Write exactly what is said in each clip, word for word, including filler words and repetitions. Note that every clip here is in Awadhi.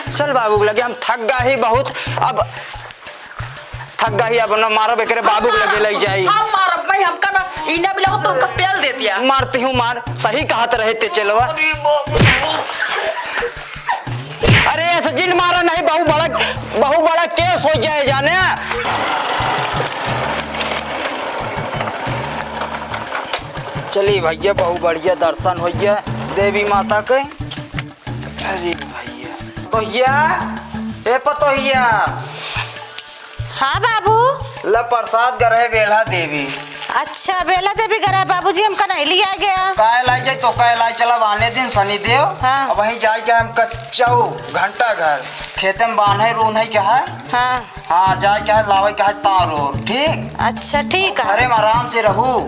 चल बाबू के लगे, हम थक गए ही बहुत, अब थक गए ही, अब न मारब एकरे बाबू के लगे लइ जाई। हम मारब, मैं हमका ना, ई ना मिला तो हमका पेल दे दिया। मारती हूँ मार, सही कहत रहे ते चेलवा। अरे ऐसे जिन मारा नहीं, बहु बड़ा, बहु बड़ा केस होइ जाए जाने। चली भइया, बहु बढ़िया दर्शन होइ गया देवी माता के। अरे भइया, भइया, ए पतोहिया। हाँ बाबू। ल प्रसाद गरहे बेल्हा देवी। अच्छा, बेल्हा देवी गरहे बाबूजी, हमका नहीं लिया गया। काहे लाई जाए तो काहे लाई, चला बाने दिन शनि देव। हाँ। अब वहीं जाए के हम कच्चऊ घंटा घर, खेते में बान्हे रून्हे के है। हाँ। हाँ, जाए के है, लावे के है तार ओर, ठीक? अच्छा, ठीक है। घरे में आराम से रहू।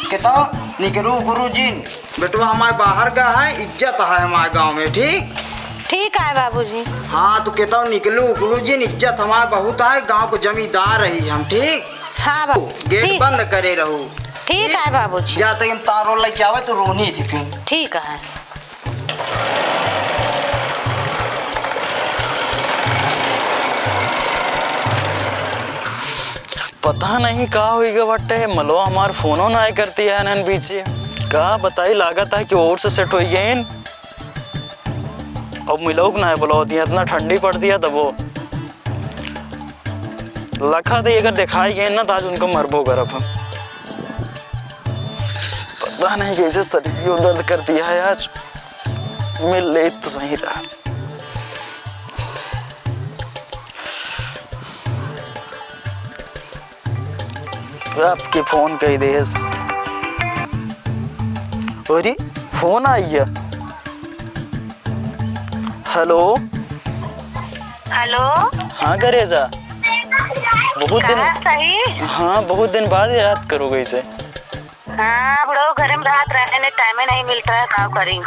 केतौ निकरू गुरु जिन, बेटवा हमारे बाहर का है, इज्जत है हमारे गाँव में, ठीक? ठीक है बाबूजी। हाँ, तो केतौ निकलू गुरु जिन, इज्जत हमारे बहुत है, गाँव को जमींदार रही हम, ठीक? हाँ बाबू, गेट ठीक। बंद करे रहू। ठीक है बाबूजी। जा तक हम तारो लेके आवे तो रोनी थी फिर। ठीक है। पता नहीं का होइ गए बाटे, मलवा हमार फोनो नाहीं करती है इन्हन बीचे। का बताई, लागत है कि ओर से सेट होइ गइन। अब मिलउक नाहीं बुलावती है, इतना ठंडी पड़ती है तबो। लखा दे अगर देखाई गइन ना तो आज उनको मरबो करब हम। पता नहीं कैसे शरीर दर्द करती है आज, मिल ले तो सही रहा। आपके फोन कई देस। अरे, फोन आई है। हेलो। हेलो। हाँ करेजा, बहुत दिन, कहाँ सही? हाँ, बहुत दिन बाद याद करो गई से। हाँ, बुढ़ऊ घरे में रहत रहे ने, टाइमे नहीं मिलत रहे, का करी?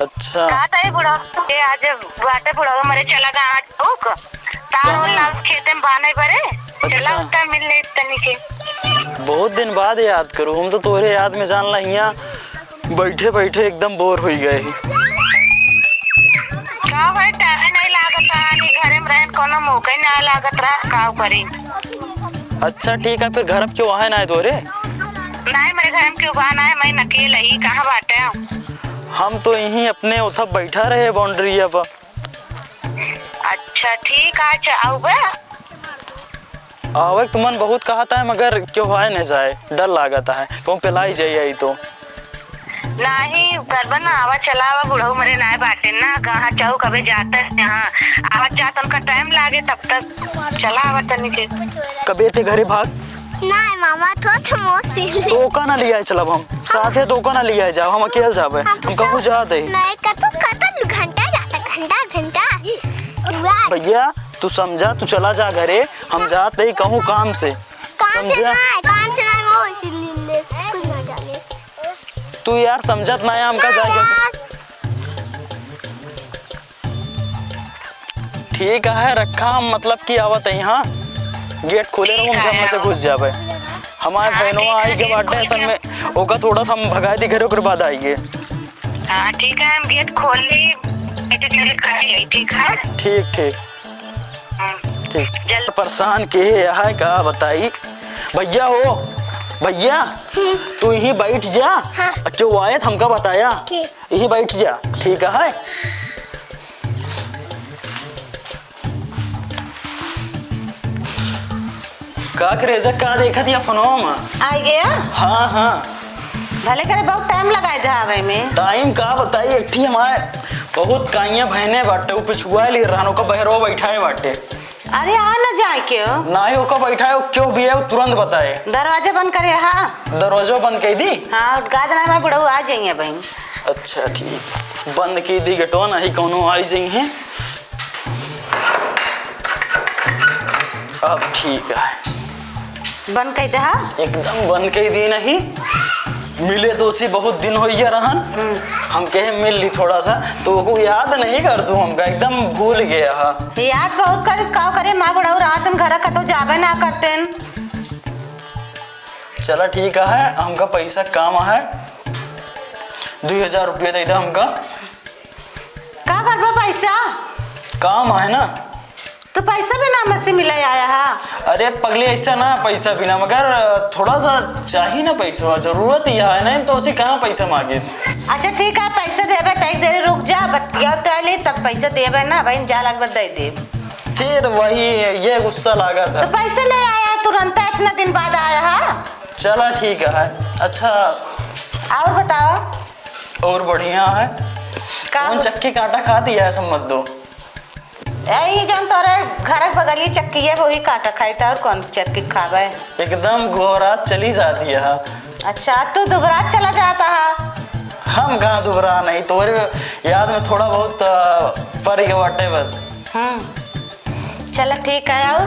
अच्छा। का ताई बुढ़ऊ, ए आज बाटे बुढ़ऊ मरे चला गा आज चौक। तार ओल कहाँ? लाग खेते में बान्हे बरे। अच्छा। चला उतना मिल ले तनी से। बहुत दिन बाद याद करू, हम तो तोहरे याद में जान ला हियाँ बैठे बैठे एकदम बोर होइ गए ही। का भाई, टाइमे नहीं लागत रहा, नी घरे में रहन, कोनो मौका ही ना लागत रहा, का करी? अच्छा ठीक है, फिर घर अब क्यों आए ना है तोरे? नहीं, मेरे घर में क्यों बा ना है, मैं अकेले ही, कहाँ बाटे? हम तो यहीं अपने उधर बैठा रहे बाउंड्री पर। अच्छा ठीक है, अच्छा आउबे। आवे के तुमन बहुत कहत है, मगर क्यों आए न जाए, डर लागत है, कहूँ पेलाई जाई आई तो। नाही, करबा ना, आवा चला आवा, बुढ़ऊ मरे नाय बाटे ना, कहाँ चाहू कबे जाता है, हाँ, आवत जात उनका टाइम लागे, तब तक चला आवा तनी के। कबे ते घरे भाग। नाही मामा, थो समोसे ले। तो ओका ना लियाए चलब हम, साथे तो ओका ना लियाए जाब, हम अकेल जाबे, हम हम कहूँ सब जात है। नाही, कतो, कतो घंटा जाता, घंटा, घंटा। भैया, तू समझा, तू चला जा घरे, हम जात है कहूँ काम से। काम से समझा? नाही, काम से नाही, वो इसीलिए ले, कुछ घंटा ले। तू यार समझत ना है हमका, जाए यार। ठीक है, रखा हम, मतलब कि आवत है, हाँ, गेट खोले रहो, हम झम से घुस जाबे। हमारे हाँ, बहनवा ठीक है, आई के गेट बाटे खोल असल के में, ओका थोड़ा सा हम भगाई दी घरे, ओकर बाद आइए। हाँ, ठीक है, हम गेट खोल ली, ठीक है? ठीक, ठीक। हम्म। ठीक। जल्द परेशान के है का बताई? भैया हो, भैया, हम्म। तू यहीं बैठ जा। हाँ। क्यों आयत हमका बताया? ठीक। यहीं बैठ जा, ठीक है? का करेजा, का देखत या फोनवा में? आ गया? हाँ, हाँ। भले करे, बहुत टाइम लगाए थे आवे में। टाइम का बताई, एक ठी हमारे बहुत काइयाँ बहने बाटे, उ पिछुआ ली रहन, ओका बहरवा बैठाए बाटे। अरे, आ ना जाए के हो। नाही, ओका बैठाए, उ क्यों भी है, उ तुरंत बताए। दरवाजा बंद करे, हाँ। दरवाजा बंद कर दी? हाँ, गाज ना, मैं बुढ़ऊ आ जाइए बहन। अच्छा, ठीक। बंद की दी गेटवा, नाही कौनो आई जाई है। अब ठीक है। बंद कई दे, हाँ? एकदम बंद कई दी नहीं। मिले तो उसी बहुत दिन होइया रहन। हम्म। हम कहे मिल ली थोड़ा सा, तो ओको याद नहीं कर तू हमका, एकदम भूल गया हा। याद बहुत करे, का करे, माँ बुढ़ऊ रात में घर कतो जाबे ना करते। चला ठीक है, हमका पैसा काम है, दुई हजार रुपया दे दे हमका। का करबा पैसा? काम है ना। तो पैसा भी ना हमसे मिला आया है? अरे पगली, ऐसा ना पैसा भी ना, मगर थोड़ा सा चाहिए ना पैसा, जरूरत ही है, नहीं तो उसे कहाँ पैसा मांगे? अच्छा ठीक है, पैसा देबे, तई देर रुक जा, बतिया तले, तब पैसा देबे ना, बहन जा लगबे दे दे। फिर वही, ये गुस्सा लागा था। तो पैसा ले आया तुरंत, इतना दिन बाद आया है। चला ठीक है। अच्छा। और बताओ। और बढ़िया है। का कौन हो? चक्की काटा खाती है, सब मत दो। ए, ई जौन तोरे घर के बगली चक्की है, वही काटा खाई था, और कौन चक्की खावे? एकदम गोहरात चली जाती है। अच्छा, तू दुबरात चला जाता है। हम कहाँ दुबरा नहीं, तोरे याद में थोड़ा बहुत, अ, पड़ गए बाटे बस। हम्म, चला ठीक है। और?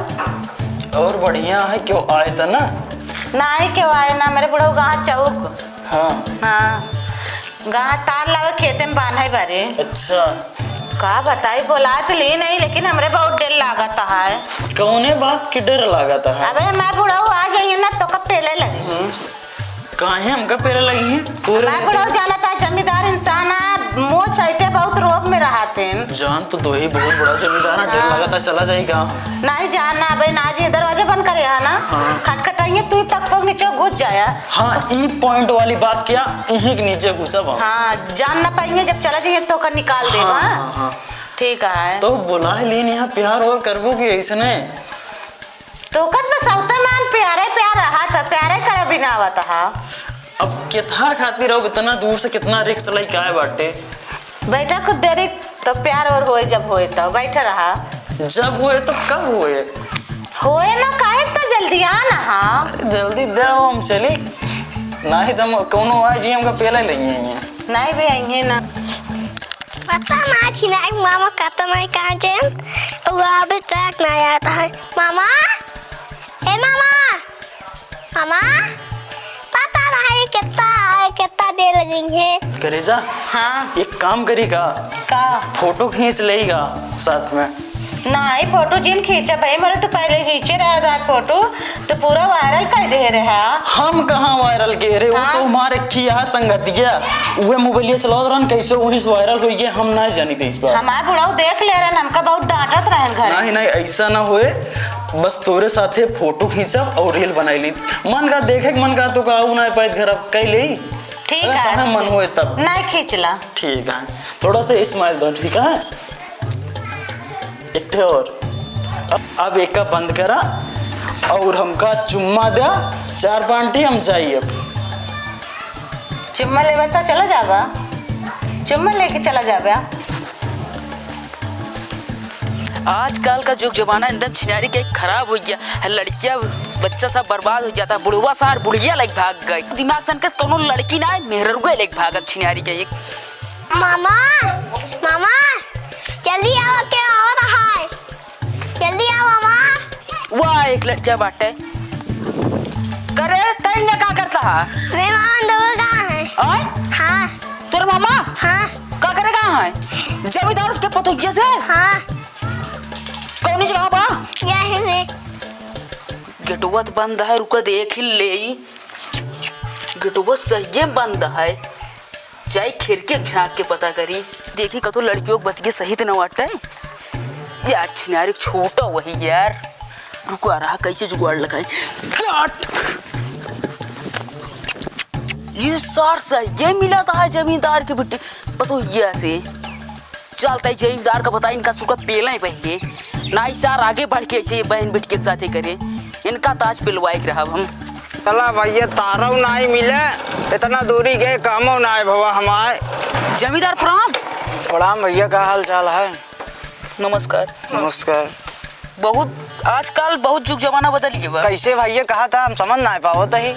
और बढ़िया है, क्यों आए था ना? नाही, क्यों आए ना, मेरे बुढ़ऊ गाँव चौक। हाँ। हाँ, गाँव तार लावे खेते में बान्हे बारे। अच्छा। का बताई, बोला तो ली नहीं, लेकिन हमरे बहुत डर लागत है। कौने बात के डर लागत है? अबे हमार बुढ़ऊ आ जाइए ना, तो का पेले लगी। काहे हमका पेले लगी है? तोरे हमार बुढ़ऊ जानत है, जमींदार इंसान है, मुँह छैटे बहुत रोब में रहत हैं। जान तो दो ही बहुत बड़ा जमींदार है, डर हाँ। लागत है, चला जाई का? नाही जान ना, अबे ना जी, दरवाजा बंद करे है ना, हाँ। खटखटाइए, तू तक पर नीचे घुस जाया। हाँ, ई point वाली बात क्या, इही के नीचे घुसब हम। हाँ, जान ना पाइए, जब चला जाइए तो का निकाल दे, हाँ, हाँ? हाँ, हाँ। ठीक है। तो बोला है लीन यहाँ प्यार और करबो कि ऐसने? तो कब बस औते मान प्यारे प्यार रहा था, प्यारे करे बिना आवत हा। अब केथा खातिर अब इतना दूर से कितना risk लइके आए बाटे? बैठा कुछ देरी, तो प्यार और होए, जब होए तो बैठा रहा। जब होए तो कब होए? होए ना, काहे इतना जल्दी आ ना हा। अरे जल्दी दे, हम चली, नाही तो हम कौनो आ जी हमका पेले लेंगे। नाही भी आइए ना। पता ना छिनाई मामा कतना है, कहाँ जाएन, वो अभी तक ना आया था। मामा, ए मामा, मामा, पता ना है कितना है, कितना देर लगेंगे। करेजा, हाँ। एक काम करी का? का? फोटो खींच लेगा साथ में। नाही, फोटो जिन खींचा भाई, मरे तो पहले खींचे रहा था फोटो, तो पूरा viral कर दे रहा। हम कहाँ viral के रहे? वो हाँ। तो हमारे खिया संगतिया, उहे मोबाइलिया चलावत रहन, कैसे वहीं से viral होई, ये हम ना जानी थे इस बार। हमार बुढ़ऊ देख ले रहन, हमका बहुत डांटत रहन घरे। नहीं, नहीं, ऐसा ना होए, बस तोरे साथे फोटो खींचब और reel बनाई ली। मन का देखे के मन का तो का, ऊ ना पाइत घर, अब कई ले। ठीक अगर है, कहाँ मन ठीक। होए तब। नहीं खींचला। ठीक है, थोड़ा सा smile दो, ठीक है? एक ठे और। अब, अब एका बंद करा और हमका चुम्मा द्या, चार पांटी हम जाई अब। चुम्मा लेबा त चला जाबा, चुम्मा लेके चला जाबा। आजकल का जुग जमाना एकदम छिनारी के खराब होइ गया है, लड़किया बच्चा सब बर्बाद होइ जाता है। बुढ़वा सार बुढ़िया लेके भाग गए, दिमाग सन के कौनो लड़की ना है, मेहररुआ लेके भागत छिनारी के एक। मामा, मामा, जल्दी आओ, के आ रहा है, जल्दी आओ मामा। वाह, एक लड़का बाटे। करे, तैं यहाँ का करता है? मेरे मामा दौड़ रहा है। आय? हाँ। तोर मामा? हाँ। का करे कहाँ है? जमींदार उसके पतोहिया से? हाँ। कौनी जगह बा? यही में। गेटवा तो बंद है, रुका देख ही ले। गेटवा सही में बंद है। जाई खिड़की झांक के पता करी, देखी कतो लड़कियों के बतिये सही त न बाटे। यार छिनारी छोटा वही यार, रुका रहा कैसे जुगाड़ लगाई। काट। ये सार सही मिला था जमींदार के बेटी पतोहिया से। चलता है जमींदार का बताई, इनका सुखा पेला ही पहले। ना ही सार आगे बढ़ के ऐसे बहन बेटी के साथे करे, इनका ताज पिलवाए के रहब हम। चला भैया, तारव नाई मिले, इतना दूरी गए, कामव नाई भवा हमार। जमींदार प्रणाम। प्रणाम भैया, का हाल चाल है? नमस्कार। नमस्कार। बहुत, आजकल बहुत जुग जमाना बदल गया बा। कैसे भैया, कहा था, हम समझ ना पावत ही।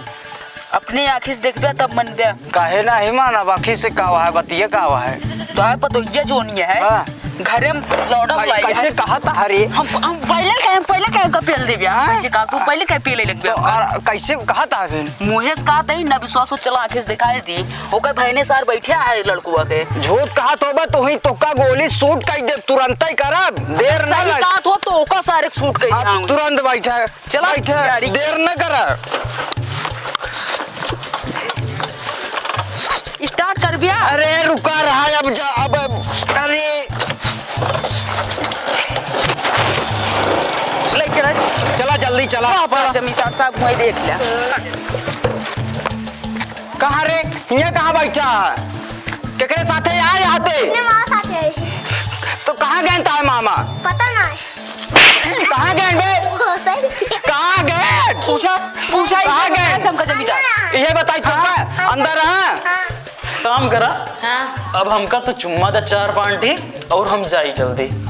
अपने आँखी से देखबे तब मनबे। काहे ना ही मानब, आँखी से का है, बतिये का है? तो है पतोहिया जोनिया है। हाँ। घरे में लौड़ा भाई, बुलाई कैसे है। कहा था रे? हम, हम पहले कहे, हम पहले कहे का पेल देबे। हाँ? कैसे कहा तू पहले कहे पेले लगबे तो? और कैसे कहा था फिर? मुँहे से कहा था ही ना विश्वास हो, चला आँखी से दिखाई दी। ओकर बहने सार बैठे है लड़कुआ के। झूठ कहा तो बा, तू ही तो का गोली shoot कर दे, तुरंत ही करब, देर ना सही लग। कहा तो, तो ओका सारे shoot कर अब दिया। तुरंत बैठा। चला, बैठा, तैयारी। देर न करा। Start कर भैया। अरे रुका रहा, अब जा, अब, अरे। चला, चला। जमींदार साहब, वहीं देख लिया। कहाँ रे? हियाँ कहाँ बैठा है? केकरे साथे आए यहाँ ते? अपने माँ साथे। तो कहाँ गए ता मामा? पता ना। कहाँ गए बे? वो सही। कहाँ गए? पूछा, पूछा ही कहाँ गए? हमका जमींदार। ये बताई तो हाँ। का? अंदर हाँ? हाँ। काम करा। हाँ। अब हमका तो चुम्मा दा चार पाँच ठी और हम जाई जल्दी।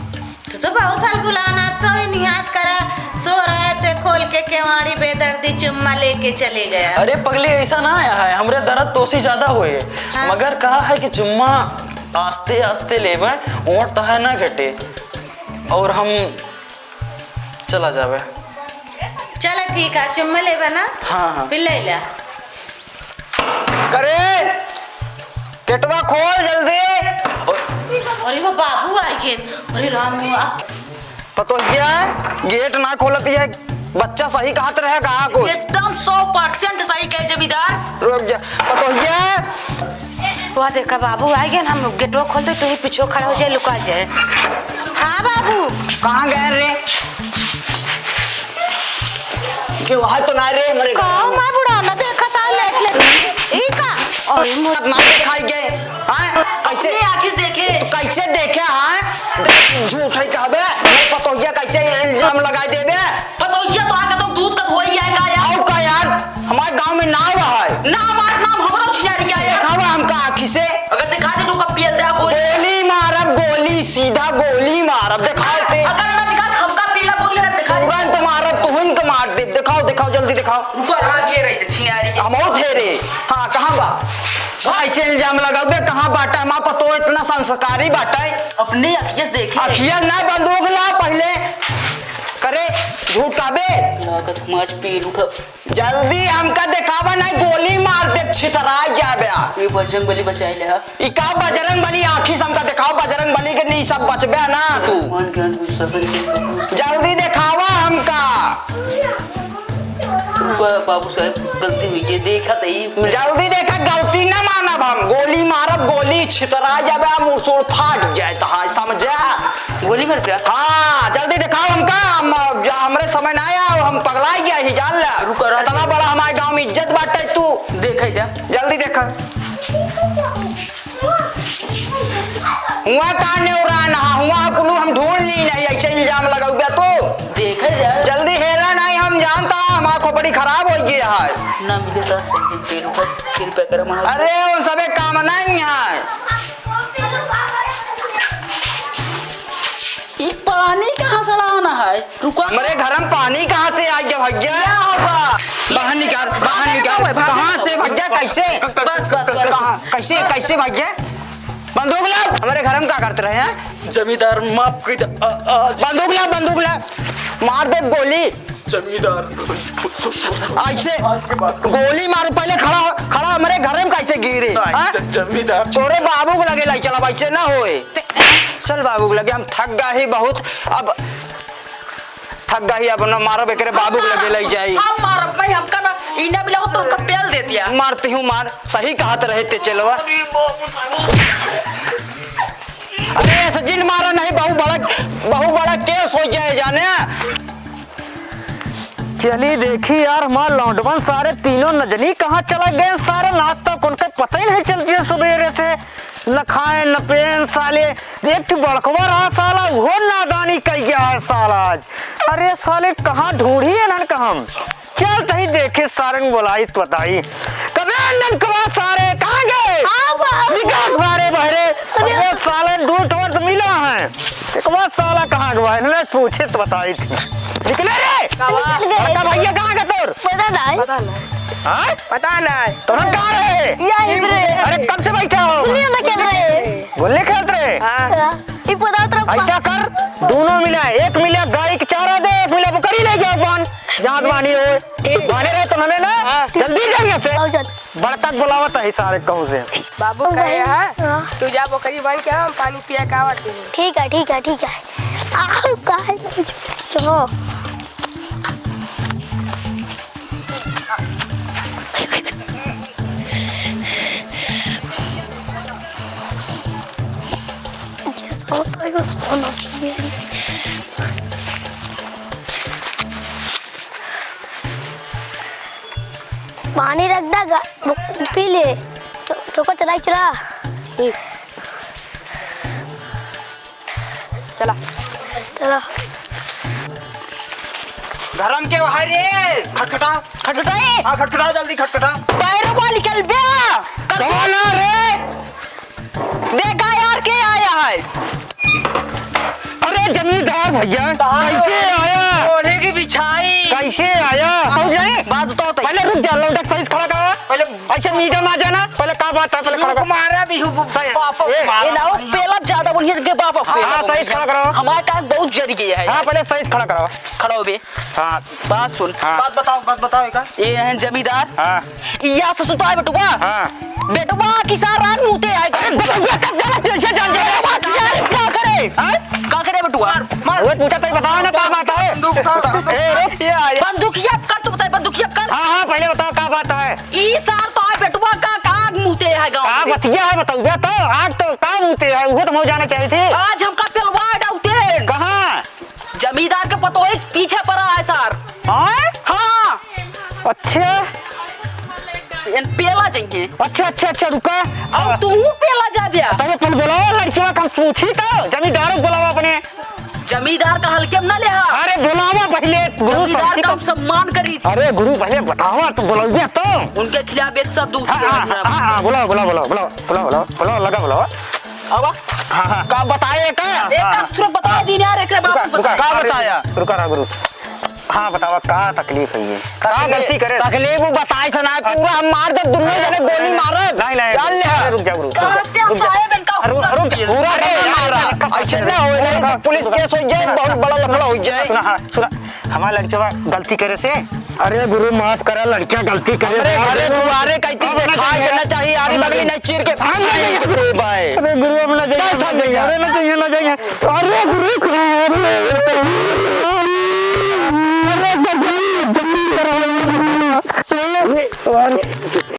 तू तो बहुत साल बुलाना, तो ही निहात करा, सो रहे थे, खोल के केवाड़ी बेदर्दी चुम्मा लेके चले गया। अरे पगली, ऐसा ना आया है, हमरे दर्द तो से ज्यादा हुए, हाँ। मगर कहा है कि चुम्मा आस्ते आस्ते लेवे, ओट तो है ना घटे, और हम चला जावे। चला ठीक है, चुम्मा लेबे ना? हाँ, हाँ। फिर ले ले। करे, गेटवा खोल जल्दी। अरे वो बाबू आइ गए। अरे राम हुआ। पतोहिया, गेट ना खोलती है, बच्चा सही कहत रहे का कुछ? एकदम सौ परसेंट सही कहे जमींदार। रुक जा, पतोहिया। वह देखा बाबू आइ गए, हम गेटवा खोलते तो ही पीछे खड़ा हो जाए, लुका जाए। हाँ बाबू। कहाँ गए रे? केहू है तो ना रे हमरे का घर में? मैं बुढ़ा ना देखा था लेट लेट। ई का? अरे मो- ना देखाई गए। हाँ? कैसे? अपने आँखी से देखे। कैसे देखे हाँ? देख, झूठ है कहबे? ये पतोहिया कैसे इल्जाम लगाई देबे? पतोहिया तो आके तो दूध का धोई है का यार? और का यार? हमारे गांव में नाव है। नाम आज नाम हमरो छिनारी क्या यार? देखावा हमका आँखी से। अगर दिखा दे तो कब पियल दे गोली। गोली मारब गोली, सीधा गोली मारब। देखाओ ते। अगर ना दिखा तो हमका पीला गोली अगर दिखा दे। तुरंत मारब, तुहिन के मार दे। देखाओ, देखाओ, जल्दी देखाओ। रुको, रहा घेर रही थी छिनारी के। हम और थे रे। हाँ, कहाँ बा? हाँ, ऐसे इल्जाम लगाओ बे, कहाँ बाटा? हमार पतो इतना संस्कारी बाटा है। अपने अखिया से देखे। अखिया ना बंदूक ला पहले। करे, झूठ कहबे? लागत हम आज पी उठब। जल्दी हमका देखावा, नहीं गोली मार दे, छितरा जाबे। ये बजरंग बली बचाए ले हा। ई का बजरंग बली? आँखी से हमका देखाओ बजरंग बली के, नहीं सब बचबे ना तू। भगवान के अनुशासन से जल्दी देखावा हमका। बा-, बाबू साहब, गलती हुई है, देखा तो ई। जल्दी देखा, गलती ना मानब हम। गोली मारब, गोली छितरा जाबे, मुरसुर फाट जाए तो हाय, समझा? गोली मार दिया? हाँ, जल्दी देखाओ हमका, हम, जा, हमरे समय ना आया, हम पगला गया ही, जान ला। रुको, रह इतना जा। बड़ा हमारे गाँव में इज्जत बाटे तू। देखे जा। जल्दी देखा। हुआ का नेवरा नहा, हुआ कुलू हम ढूंढ ली नहीं, ऐसे इल्जाम लगाउबे तू। देखे जा। जल्दी हेरा नहीं, हम जानता, हमारा खोपड़ी खराब हो गया है। ना मिले तो सही से पेल उठा, कृपया कर मना। अरे, उन सबे काम नहीं है। ई पानी कहाँ से लाना है? रुका। हमरे घर में पानी कहाँ से आ गया भैया? क्या होगा? बाहर निकाल, बाहर निकाल। बाहर कहाँ से भैया? कैसे? बस, बस, बस। कहाँ? कैसे, कैसे भैया? बंदूक ला। हमरे घर में का करते रहे हैं? जमींदार, माफ कर दे। आ, आ, बंदूक ला, बंदूक ला। मार दे गोली। जमींदार। ऐसे आज के बाद। गोली मार, पहले खड़ा हो, खड़ा, हमरे घर में कैसे गिरे, नहीं, हाँ? ज-, जमींदार। तोरे बाबू के लगे लाई चला, ऐसे ना होए। ते-, चल बाबू के लगे, हम थक गए ही बहुत, अब थक गए ही, अब ना मारब एकरे बाबू के लगे लाई जाई। हम मारब भाई, हमका ना, इन्हें भी लगो तो हमका पेल दे दिया। मारती हूँ मार, सही कहत रहे ते चलवा। अरे ऐसे जिन मारा नहीं, बहु बड़ा, बहु बड़ा केस हो जाए जाने। चली देखी यार, हमार लौंडवन सारे तीनों न जनी कहाँ चला गए सारे। नाश्ता को उनका पता ही नहीं चल दिया सुबेरे से, न खाए न पेन साले। एक ठो बड़कवा रहा साला, वो नादानी कह गया है साला आज। अरे साले कहाँ ढूंढी है इन्हन का हम? चल तही देखे सारंग बोलाई तो बताई। कबे ननकवा सारे कहाँ गए? हाँ, बाबू। निकाल सारे बहरे। अरे। अबे साले दो ठो तो मिला है। एकवा साला कहाँ गवा? इन्हें पूछे तो बताई थी। निकले रे। निकल गए। बड़का भैया कहाँ गए तोर? पता नहीं। पता नहीं। हाँ? पता नहीं। तो हम कहाँ रहे? यही रहे। अरे कब से बैठा हो? गुल्ली ना खेल रहे। गुल्ली खेलत रहे? हाँ। हाँ। ई पता तरफ ऐसा कर, दोनों मिला, एक मिला गाय के चारा दे, एक मिला बकरी ले जाओ बान, जात बानी हो। बाने रहे तो हमें ना, हाँ। जल्दी जा यहाँ से। आओ चल। बड़का बुलावत है सारे गाँव से। बाबू ओ कहे भाई, हाँ, हाँ। तू जा बकरी बान के हम पानी पिया के आवत है। ठीक है, ठीक है, ठीक है। आओ, काहे नहीं चलो। Just all I was one of you. पानी रख दा, गा-, पी ले। चो-, चोकर चलाई चला। चला। चला। घरम के बाहर रे। खटखटा। खटखटाए? हाँ, खटखटा, जल्दी खटखटा। पैरवा निकल बे। कौन है रे? देखा यार, के आया है? अरे जमींदार भैया, कहाँ कैसे हो? आया? ओढ़े की बिछाई। कैसे आया? हो जाए? बात बताओ तो। पहले रुक जा, लौंडा, सही से खड़ा करो। पहले ऐसे नीचे ना जाना, पहले का बात है, पहले खड़ा कर। मारा भी हूँ, सही। बाप ए, मारा। ए ना हो, पेला ज्यादा बोलिए के बाप हाँ, पेला हाँ, बोलिए। सही से खड़ा करो। हमारे काम बहुत जरूरी है। हाँ, पहले सही से खड़ा करो। खड़ा हो बे। हाँ। बात सुन। हाँ। बात बताओ, बात बताओ, एका। ये हैं जमींदार। हाँ। या से सुता है बेटुआ। हाँ। बेटुआ की सार रात मुते आए। अरे बेटुआ, कब गलत कैसे जान गया? बात यार, क्या करे? हाँ? का करे बेटुआ? मार, मार। वो पूछा तो बताओ ना, का बात है? बंदूक उठाओ, बंदूक। ए, रुक। ये आए। बंदूकिया कर, तू बताए, बंदूकिया कर। हाँ, हाँ, पहले बताओ, का बात है? ई सार तो आए बेटुआ का, का आग मुते है गाँव का में। बतिया है, बताओ, बे तो, आग तो का मुते है, वो तो मैं जाना चाहिए थी। आज हमका पेलवा डाउते हैं। कहाँ? जमींदार के पतोही के पीछे पड़ा है सार। हाँ? हाँ। अच्छा। एन पेला जइहे। अच्छा, अच्छा, अच्छा, रुका। अब तू पेला जा दिया। तब अपन बुलाओ लड़कियों का, हम पूछी तो, जमींदार को बुलाओ अपने। जमींदार का हल्के में ना ले हा। अरे बुलावा पहले, गुरु जमींदार संगीत का हम सम्मान करी थी। अरे गुरु पहले बतावा, तू बुलाओगे तो। उनके खिलाफ एक शब्द उठ हाँ, गया हाँ, मेरा। हाँ, हाँ, बुलाओ, बुलाओ, बुलाओ, बुलाओ, बुलाओ, बुलाओ, बुलाओ, लगा बुलाओ। अब हाँ, हाँ। का बताए का? एक हाँ। का सूरत बताओ दीन यार, एकरे बाबू रुका, को। रुका, का अरे, बताया? रुका रहा गुरु। हाँ, बतावा, का तकलीफ है ये? का तकलीफ, गलती करे? तकलीफ वो बताए से ना, पूरा हम मार दे, दुनों जने गोली मारे। नहीं, नहीं, जान ले। अरे, रुक जा गुरु, रुक जा, कहते रुक जा। साहेब इनका अरे, रुक, रुक, पूरा अरे, बंदा यार, मारा। यार, ऐसे ना होए, नहीं तो रुका, पुलिस रुका। केस हो जाए, बहुत बड़ा लफड़ा हो जाए। सुना, हाँ, सुना, हमारा लड़का गलती करे से। अरे गुरु, माफ करा, लड़का गलती करे। अरे अरे घरे गुरु, दुआरे कहीं अब ना खाए के चाहिए। ना चाहिए, यार, अब ना बगली चाहिए। नहीं चीर के अब ना चाहिए। फेंक दे भाई। अरे गुरु, अब ना चाहिए, चल, अब ना चल, चाहिए, अरे ना चाहिए, ना चाहिए। अरे गुरु,